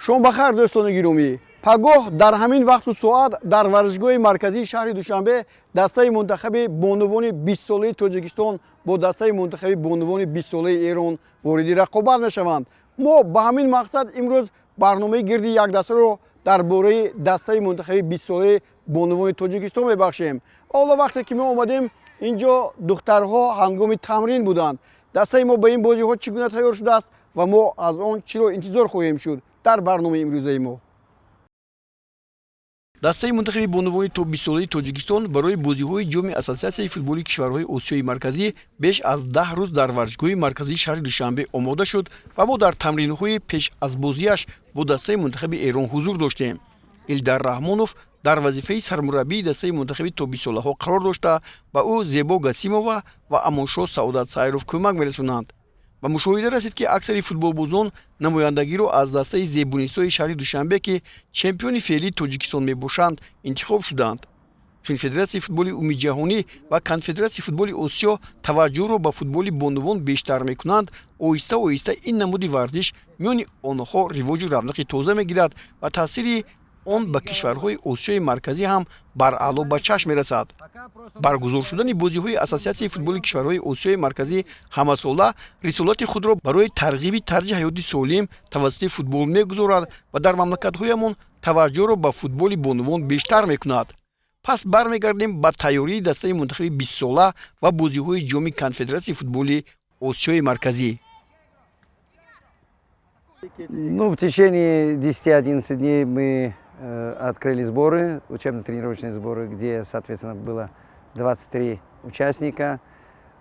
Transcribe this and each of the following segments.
Шом ба хайр, дӯстони гиромӣ. Пагоҳ дар ҳамин вақту соат дар варзишгоҳи марказии шаҳри Душанбе дастаи мунтахаби бонувони 20-солаи Тоҷикистон бо дастаи мунтахаби бонувони 20-солаи Эрон вориди рақобат мешаванд. Мо ба ҳамин мақсад имрӯз барномаи гирди якдастаро дар бораи дастаи мунтахаби 20-солаи бонувони Тоҷикистон мебахшем. Ҳоло вақте ки мо омадем, ин ҷо духтарҳо ҳангоми тамрин буданд. Дастаи мо ба ин бозиҳо чӣ гуна тайёр шудааст ва мо аз он чиро интизор хоҳем шуд дар барномаи имрӯзаи мо. Дастаи мунтахаби бонувони то 20-солаи Тоҷикистон барои бозиҳои ҷоми Ассотсиатсияи футболи кишварҳои Осиёи Марказӣ беш аз 10 рӯз дар варзишгоҳи марказии шаҳри Душанбе омода шуд ва мо дар тамринҳои пеш аз бозиаш бо дастаи мунтахаби Эрон ҳузур доштем. Илдар Раҳмонов дар вазифаи сармураббии дастаи мунтахаби то 20-солаҳо қарор дошта, ба ӯ Зебо Гасимова ва Амоншоҳ Саодат Сайров кӯмак мерасонанд. Ба мушоҳида расид, ки аксари футболбозон намояндагиро аз дастаи Зебунисои шаҳри Душанбе, ки чемпиони феълии Тоҷикистон мебошанд, интихоб шуданд. Чун Федератсияи футболи умумиҷаҳонӣ ва Конфедератсияи футболи Осиё таваҷҷӯҳро ба футболи бонувон бештар мекунанд, оҳиста оҳиста ин намуди варзиш миёни онҳо ривоҷу равнақи тоза мегирад ва таъсири он ба кишварҳои Осиёи Марказӣ ҳам бараъло ба чашм мерасад. Баргузор шудани бозиҳои Ассотсиатсияи футболи кишварҳои Осиёи Марказӣ ҳамасола рисолати худро барои тарғиби тарзи ҳаёти солим тавассути футбол мегузорад ва дар мамлакатҳоямон таваҷҷӯҳро ба футболи бонувон бештар мекунад. Пас бармегардем ба тайёрии дастаи мунтахаби 20-сола ва бозиҳои ҷоми Конфедератсияи футболи Осиёи Марказӣ. Ну, в течение 10-11 дней мы открыли сборы, учебно-тренировочные сборы, где, соответственно, было 23 участника.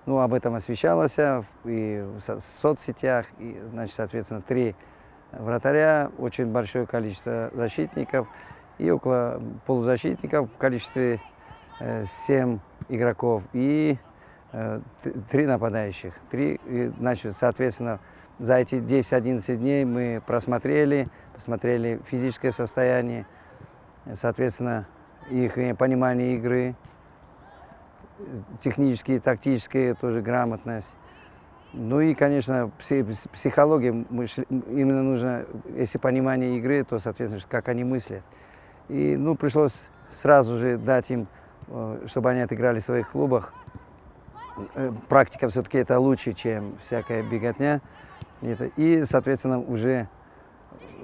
Ну, об этом освещалось и в соцсетях, и, значит, соответственно, три вратаря, очень большое количество защитников и около полузащитников в количестве 7 игроков и три нападающих. Три, и, значит, соответственно, за эти 10-11 дней мы просмотрели, посмотрели физическое состояние, соответственно, их понимание игры, технические, тактическая тоже грамотность. Ну и, конечно, психология. Именно нужно, если понимание игры, то, соответственно, как они мыслят. И, ну, пришлось сразу же дать им, чтобы они отыграли в своих клубах. Практика все-таки это лучше, чем всякая беготня. И, соответственно, уже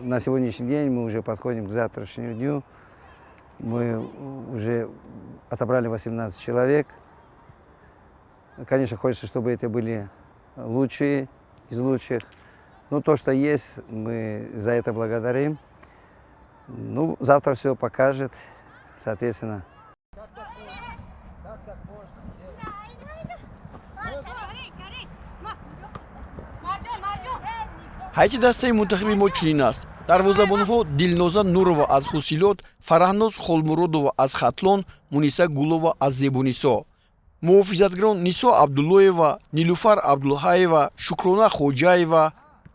на сегодняшний день мы уже подходим к завтрашнему дню. Мы уже отобрали 18 человек. Конечно, хочется, чтобы это были лучшие из лучших. Но то, что есть, мы за это благодарим. Ну, завтра все покажет, соответственно. Ҳайати дастаи мунтахаби мо чунин аст: дарвозабонҳо Дилноза Нурова аз Ҳусилот, Фараҳноз Холмуродова аз Хатлон, Муниса Гулова аз Зебунисо, муҳофизатгарон Нисо Абдуллоева, Нилуфар Абдулҳаева, Шукрона Хоҷаева,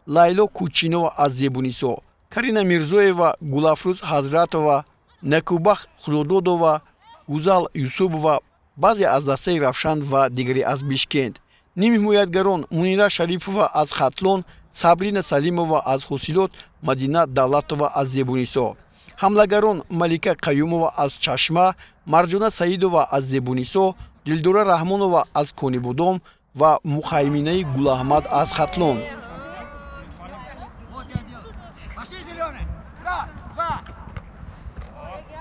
Лайло Кучинова аз Зебунисо, Карина Мирзоева, Гулафрӯз Ҳазратова, Накубахт Худододова, Гузал Юсупова, баъзе аз дастаи Равшан ва дигаре аз Бишкент, нимҳимоятгарон Мунира Шарипова аз Хатлон, Сабрина Салимова аз Ҳосилот, Мадина Давлатова аз Зебунисо, ҳамлагарон Малика Қаюмова аз Чашма, Марҷона Саидова аз Зебунисо, Дилдора Раҳмонова аз Конибодом ва Мухайминаи Гулаҳмад аз Хатлон. Пошли, зеленый. Раз, два.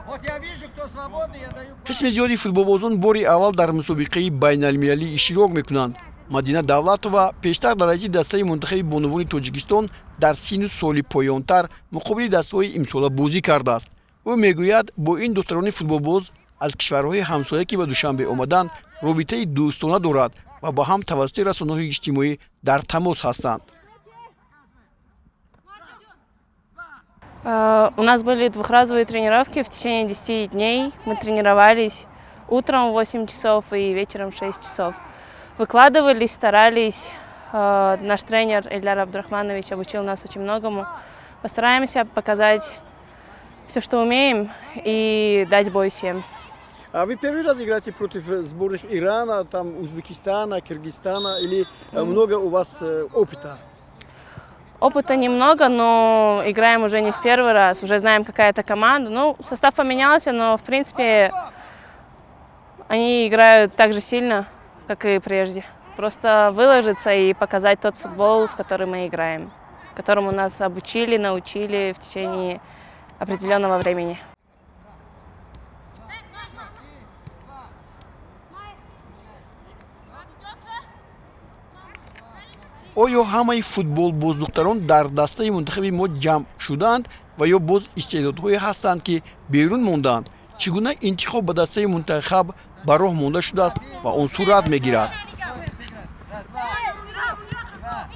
Вот я вижу, кто свободный, я даю. Қисми зиёди футболбозон бори аввал дар мусобиқаи байналмилалӣ иштирок мекунанд. Мадина Давлатова пештар дар ҳайати дастаи мунтахаби бонувони Тоҷикистон дар синну соли поёнтар муқобили дастаҳои имсола бозӣ кардааст. Ӯ мегӯяд, бо ин духтарони футболбоз аз кишварҳои ҳамсоя, ки ба Душанбе омаданд, робитаи дӯстона дорад ва ба ҳам тавассути расонаҳои иҷтимоӣ дар тамос ҳастанд. У нас были двухразовые тренировки в течение 10 дней. Мы тренировались утром в 8 часов и вечером в 6 часов. Выкладывались, старались. Наш тренер Эльдар Абдурахманович обучил нас очень многому. Постараемся показать все, что умеем, и дать бой всем. А вы первый раз играете против сборных Ирана, там, Узбекистана, Киргизстана или много у вас опыта? Опыта немного, но играем уже не в первый раз, уже знаем, какая это команда. Ну, состав поменялся, но, в принципе, они играют так же сильно, как и прежде. Просто выложиться и показать тот футбол, в который мы играем, которому нас обучили, научили в течение определенного времени. Оё ҳамаи футболбоздухтарон дар дастаи мунтахаби мо ҷамъ шудаанд ва ё боз истеъдодҳое ҳастанд, ки берун мондаанд? Чӣ гуна интихоб ба дастаи мунтахаб ба роҳ монда шудааст ва он сурат мегирад? Раз, два, два.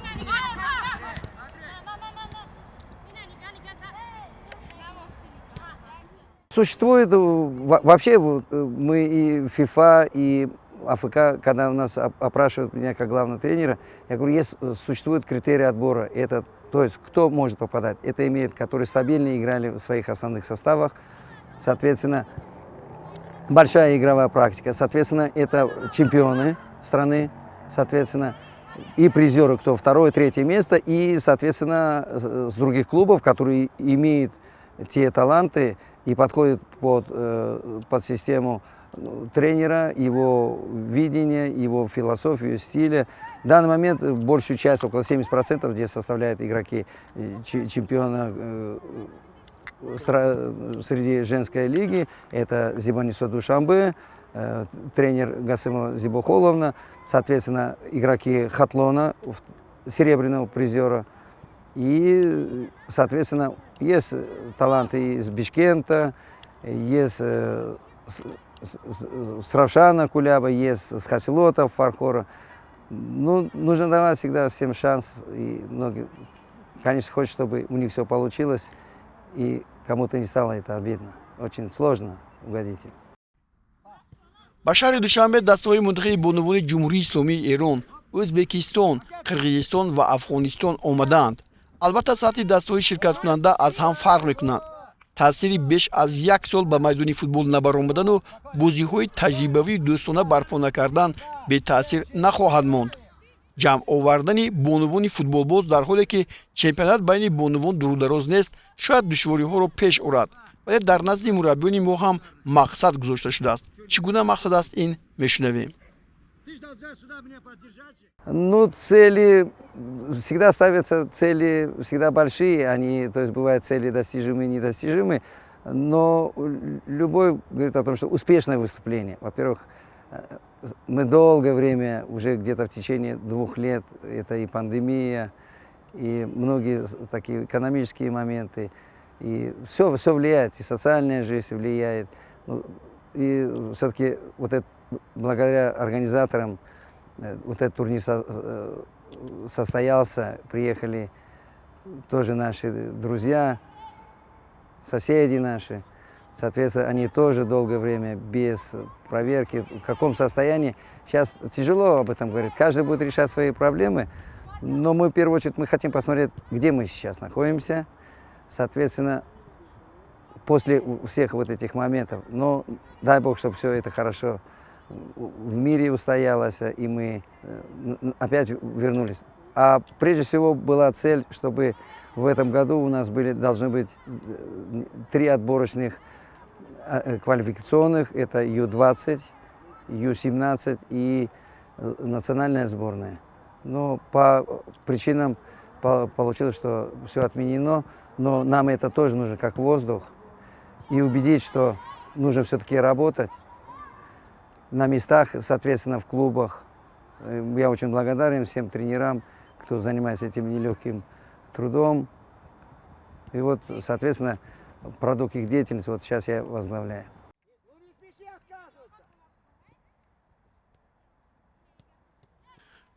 Существует вообще мы и ФИФА, и АФК, когда у нас опрашивают меня как главного тренера, я говорю, есть, существуют критерии отбора. Это, то есть, кто может попадать? Это имеет, которые стабильно играли в своих основных составах. Соответственно, большая игровая практика. Соответственно, это чемпионы страны, соответственно, и призеры, кто второе, третье место, и, соответственно, с других клубов, которые имеют те таланты и подходят под систему тренера, его видение, его философию, стиля. В данный момент большую часть, около 70%, где составляют игроки чемпиона среди женской лиги, это Зебонисо Душанбе, тренер Гасымова Зибохоловна, соответственно, игроки Хатлона, серебряного призера. И, соответственно, есть таланты из Бишкента, есть с Равшана Куляба, есть с Хасилота Фархора. Ну, нужно давать всегда всем шанс. И многие, конечно, хочет, чтобы у них все получилось, и кому-то не стало это обидно. Очень сложно угодить им. Ба шаҳри Душанбе дастаҳои мунтахаби бонувони Ҷумҳурии Исломии Эрон, Ӯзбекистон, Қирғизистон ва Афғонистон омадаанд. Албатта, сатҳи дастаҳои ширкаткунанда аз ҳам фарқ мекунанд. Таъсири беш аз як сол ба майдони футбол набаромадану бозиҳои таҷрибавии дӯстона барпо накардан бетаъсир нахоҳад монд. Ҷамъ овардани бонувони футболбоз дар ҳоле ки чемпионат байни бонувон дурудароз нест, шояд душвориҳоро пеш орад, вале дар назди мураббиёни мо ҳам мақсад гузошта шудааст. Чӣ гуна мақсад аст ин, мешунавем. Ну, цели всегда ставятся, цели всегда большие, они, то есть бывают цели достижимые и недостижимые, но любой говорит о том, что успешное выступление. Во-первых, мы долгое время, уже где-то в течение 2 лет, это и пандемия, и многие такие экономические моменты, и все, все влияет, и социальная жизнь влияет. Ну, и все-таки вот это, благодаря организаторам, вот этот турнир состоялся, приехали тоже наши друзья, соседи наши. Соответственно, они тоже долгое время без проверки, в каком состоянии. Сейчас тяжело об этом говорить. Каждый будет решать свои проблемы. Но мы, в первую очередь, мы хотим посмотреть, где мы сейчас находимся. Соответственно, после всех вот этих моментов. Но дай Бог, чтобы все это хорошо в мире устоялось, и мы опять вернулись. А прежде всего была цель, чтобы в этом году у нас должны быть три отборочных квалификационных. Это Ю-20, Ю-17 и национальная сборная. Но по причинам получилось, что все отменено, но нам это тоже нужно как воздух. И убедить, что нужно все-таки работать на местах, соответственно, в клубах. Я очень благодарен всем тренерам, кто занимается этим нелегким трудом. И вот, соответственно, продукт их деятельности вот сейчас я возглавляю.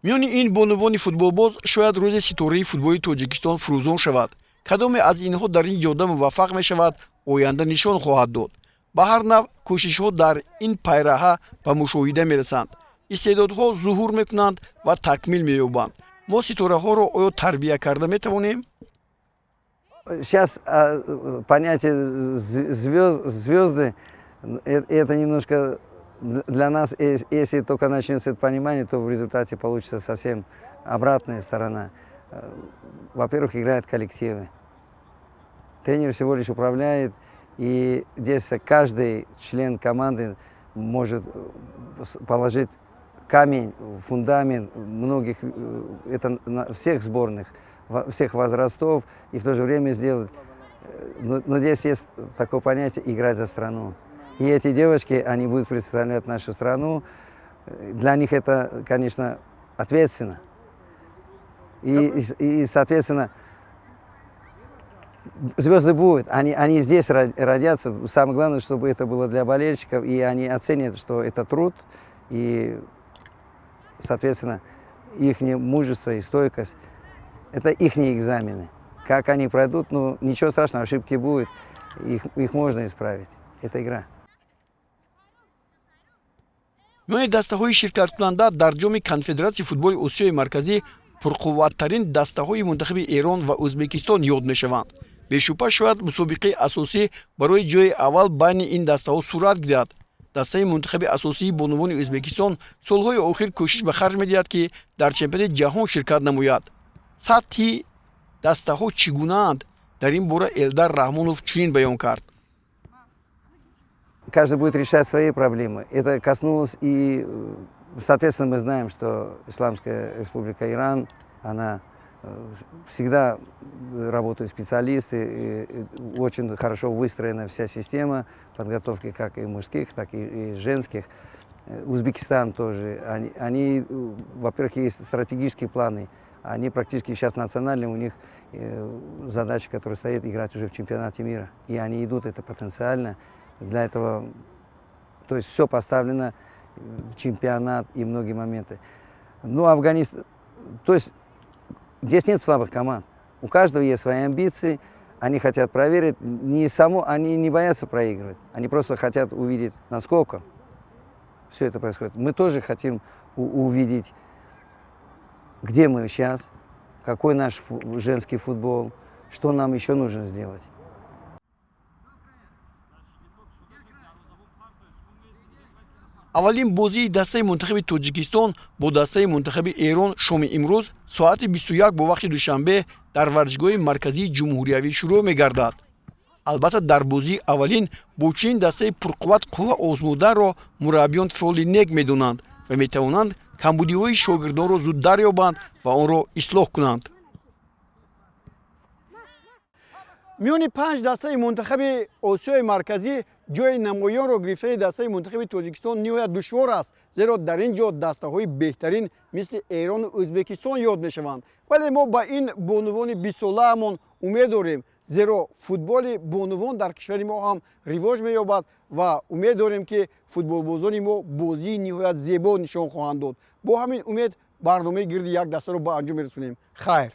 Миёни ин бонувони футболбоз шояд рӯзе ситораи футболи Тоҷикистон фурӯзон шавад. Кадоме аз инҳо дар ин ҷода муваффақ мешавад, оянда нишон хоҳад дод. Ба ҳар навъ кӯшишҳо дар ин пайраҳа ба мушоҳида мерасанд, истеъдодҳо зуҳур мекунанд ва такмил меёбанд. Мо ситораҳоро оё тарбия карда метавонем? Сейчас понятие звезды, это немножко для нас, если только начнется это понимание, то в результате получится совсем обратная сторона. Во-первых, играют коллективы. Тренер всего лишь управляет, и здесь каждый член команды может положить камень, фундамент многих, это на всех сборных, всех возрастов, и в то же время сделать. Но здесь есть такое понятие «играть за страну». И эти девочки, они будут представлять нашу страну. Для них это, конечно, ответственно. И соответственно, звезды будут, они здесь родятся. Самое главное, чтобы это было для болельщиков, и они оценят, что это труд, и, соответственно, их мужество и стойкость – это их экзамены. Как они пройдут, ну, ничего страшного, ошибки будут, их можно исправить. Это игра. Миёни дастаҳои ширкаткунанда дар Ҷоми Конфедератсияи футболи Осиёи Марказӣ пурқувваттарин дастаҳои мунтахаби Эрон ва Ӯзбекистон ёд мешаванд. Бешубҳа, шояд мусобиқаи асосӣ барои ҷои аввал байни ин дастаҳо сурат гирад. Дастаи мунтахаби асосии бонувони Ӯзбекистон солҳои охир кӯшиш ба харҷ медиҳад, ки дар чемпионати ҷаҳон ширкат намояд. Сатҳи дастаҳо чӣ гунаанд? Дар ин бора Элдар Раҳмонов чунин баён кард. Каждый будет решать свои проблемы. Это коснулось и, соответственно, мы знаем, что Исламская Республика Иран, она всегда работают специалисты, и очень хорошо выстроена вся система подготовки как и мужских, так и женских. Узбекистан тоже. Они, во-первых, есть стратегические планы. Они практически сейчас национальные, у них задача, которая стоит, играть уже в чемпионате мира. И они идут это потенциально. Для этого, то есть, все поставлено, чемпионат и многие моменты. Ну, Афганистан, то есть здесь нет слабых команд. У каждого есть свои амбиции, они хотят проверить, не само, они не боятся проигрывать, они просто хотят увидеть, насколько все это происходит. Мы тоже хотим увидеть, где мы сейчас, какой наш женский футбол, что нам еще нужно сделать. Аввалин бозии дастаи мунтахаби Тоҷикистон бо дастаи мунтахаби Эрон шоми имрӯз соати 21 бо вақти Душанбе дар варзишгоҳи марказии ҷумҳуриявӣ шурӯъ мегардад. Албатта, дар бозии аввалин бо чунин дастаи пурқувват қувва озмуданро мураббиён фоли нек медонанд ва метавонанд камбудиҳои шогирдонро зуд дарёбанд ва онро ислоҳ кунанд. Миёни панҷ дастаи мунтахаби Осиёи Марказӣ ҷои намоёнро гирифтани дастаи мунтахаби Тоҷикистон ниҳоят душвор аст, зеро дар ин ҷо дастаҳои беҳтарин мисли Эрону Ӯзбекистон ёд мешаванд. Вале мо ба ин бонувони бистсолаамон умед дорем, зеро футболи бонувон дар кишвари мо ҳам ривоҷ меёбад ва умед дорем, ки футболбозони мо бозии ниҳоят зебо нишон хоҳанд дод. Бо ҳамин умед барномаи «Гирди як дастаро ба анҷом мерасонем. Хайр.